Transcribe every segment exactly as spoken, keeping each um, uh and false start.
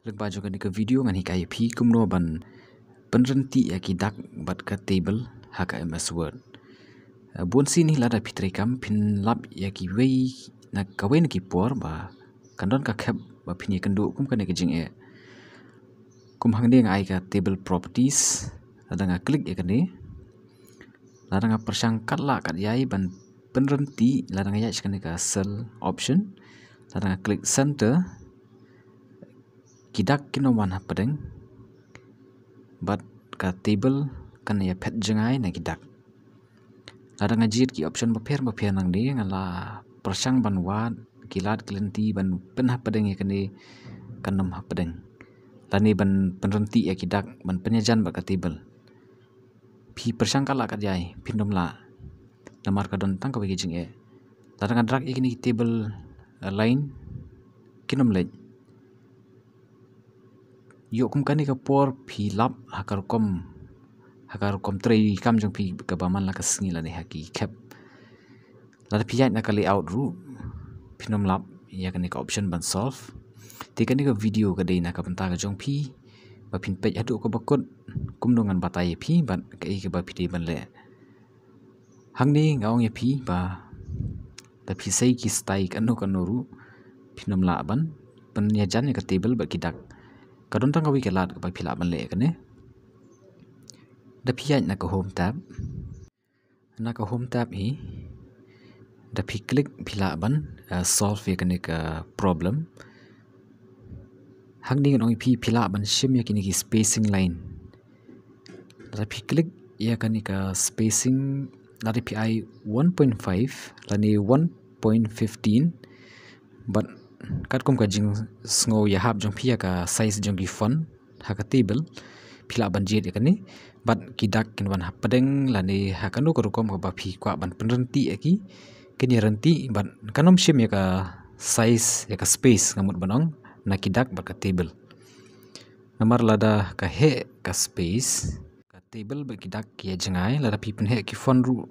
Lyngba jong kane ka video ngan hikai ïa phi kumno ban pynryntih ïa ki dak bad ka table ha ka M S Word. Eh, bun sien hi lada phi treikam phin lap ïa kiwei na kawei na ki por ba kan don ka khep ba phin ïakynduh kum kane ka jingeh. Kum hangne nga ai ka table properties, lada nga click ïa kane, lada nga pyrshang katba lah katba ïai ban pynryntih, lada nga ïaid sha kane ka cell option, lada nga click center, ki dak kin ym wan hapdeng bad ka table kan ïa phet jngai na ki dak. Lada nga jied ki option bapher bapher nangne, nga la pyrshang ban wad ki lad ki lynti ban pynhapdeng ïa kane, kan ym hapdeng. Lane ban pynryntih ïa ki dak ban pynïajan bad ka table, phi pyrshang katba lah katba ïai phin ym lah, namar ka don tang kawei ka jingeh. Lada nga drag ïa kine ki table, eh, line, kin ym leit. Ïoh kum kane ka por phi lap ha ka rukom, ha ka rukom treikam jong phi kaba man la ka sngi lane ha ki khep. Lada phi ïaid na ka layout ruh phin ym lap ïa kane ka option ban solve. Te kane ka video ka dei na ka bynta ka jong phi, ba phin peit haduh kaba kut kumno ngan batai ïa phi bad kaei kaba phi dei ban leh. Hangne nga ong ïa phi ba lada phi sei ki style kano kano ruh phin ym lah ban pynïajan ïa ka table bad ki dak. Ka don tang kawei ka lad kaba phi lah ban leh kane. Lada phi ïaid na ka home tab, na ka home tab hi, lada phi click phi lah ban, eh, solve ïa kane ka problem. Hangne ngan ong ïa phi phi lah ban shim ïa kine ki spacing line. Lada phi click ïa kane ka spacing, lada phi ai one point five lane one point fifteen, bad katkum ka jingsngew ïahap jong phi ïa ka size jong ki font ha ka table, phi lah ban jied ïa kane bad ki dak kin wan hapdeng lane ha kano ka rukom kaba phi kwah ban pynryntih ïa ki, kin ïaryntih bad kan ym shim ïa ka size, ïa ka space nga mut ban ong, na ki dak bad ka table. Namar lada ka heh ka space, ka table bad ki dak ki ïa jngai, lada phi pynheh ki font ruh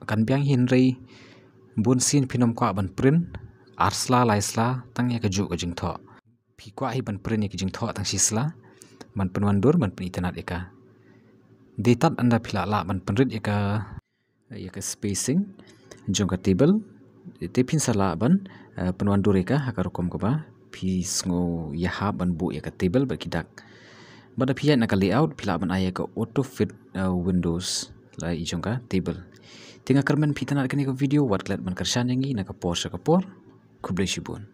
kan biang hi, hynrei bun sien phin ym kwah ban print ar sla lai sla tang ïa kajuh ka jingthoh. Phi kwah hi ban print ïa ka jingthoh tang shi sla, ban pynwandur, ban pynitynnad ïa ka. Dei tad ynda phi lah lah ban pynrit ïa ka, ïa ka spacing jong ka table, te phin sa lah ban, eh, pynwandur ïa ka ha ka rukom kaba phi sngew ïahap ban buh ïa ka table bad ki dak. Bad lada phi ïaid na ka layout phi lah ban ai ïa ka auto fit, eh, windows la i jong ka table. Te nga kyrmen phi itynnad ïa kane ka video, wat klet ban kyrshan ïa ngi na ka por sha ka por. Khublei shibun.